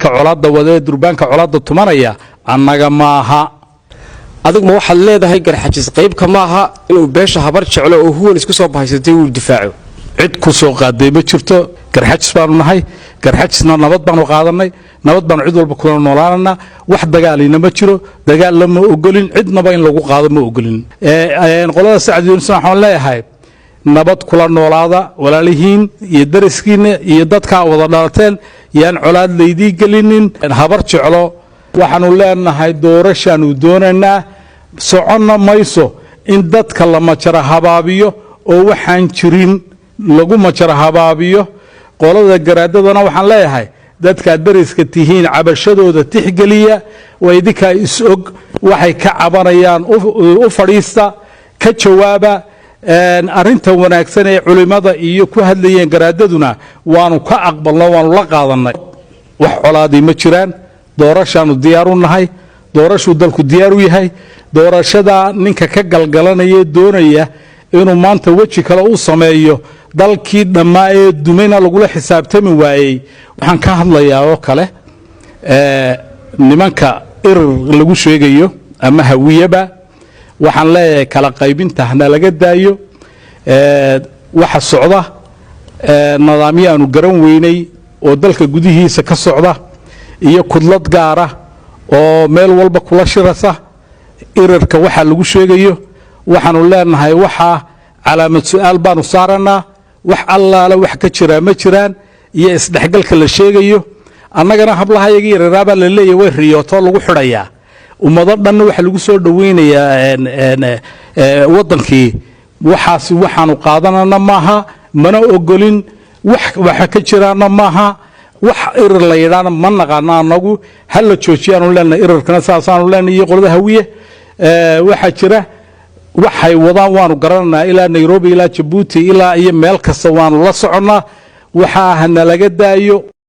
Colaadda wadee durbaanka colaadda tumanaya annaga maaha. Adigu ma waxaad leedahay Garxajis qaybka maaha inuu beesha Habar Jeclo oo Huwan isku soo bahaysatay uu difaaco? Cid ku soo qaaday ma jirto. Garxajis baanu nahay, Garxajisna nabad baanu qaadanay, nabad baanu cid walba kula noolaananaa. Wax dagaalina ma jiro, dagaal lama ogolin, cidnaba in lagu qaado ma ogolin. Qolada Sacad Yuunus waxaan leeyahay, nabad kula noolaada walaalihiin iyo dariskiinna iyo dadkaa wada dhalateen, yaan colaad laydii gelinin. Habar Jeclo waxaanu leenahay, doorashaanu doonaynaa, soconna mayso in dadka la majara habaabiyo oo waxaan jirin lagu majara habaabiyo. Qolada garaadadana waxaan leeyahay, dadkaad dariska tihiin cabashadooda tixgeliya, waa idinkaa is-og waxay ka cabanayaan, u fadhiista, ka jawaaba. Arrinta wanaagsan ee culimmada iyo ku hadlayeen garaadaduna waanu ka aqbalno, waanu la qaadannay. Wax colaadii ma jiraan, doorashaanu diyaar u nahay, doorashuu dalku diyaar u yahay. Doorashadaa ninka ka galgalanaya, doonaya inuu maanta weji kale u sameeyo dalkii dhammaa ee dumayna lagula xisaabtami waayey. Waxaan ka hadlayaa oo kale nimanka Irir lagu sheegayo ama Hawiyaba, waxaan leeyahay, kala qaybinta hana laga daayo. Waxa socda nidaamyo aanu garan weynay oo dalka gudihiisa ka socda iyo kudlad gaara oo meel walba kula shirasa Irirka waxaa lagu sheegayo. Waxaanu leenahay, waxaa calaamad su-aal baanu saarannaa, wax allaale wax ka jiraa ma jiraan iyo isdhexgalka la sheegayo. Annagana hablahayagii yararaabaa la leeyahy way riyootoo lagu xidhayaa, ummado dhanna waxaa lagu soo dhoweynayaa waddankii. Waxaasi waxaanu qaadanana maaha, mana ogolin, wax waxa ka jiraana maaha. Wax Irir la yidhaana ma naqaano anagu, ha la joojiyaanu leenahay Irirkana, saasaanu leenahay. Iyo qolada Hawiye waxaa jira waxay wadaan waanu garanaynaa, ilaa Nairobi, ilaa Jabuuti, ilaa iyo meel kasta waanu la soconnaa. Waxaa hana laga daayo.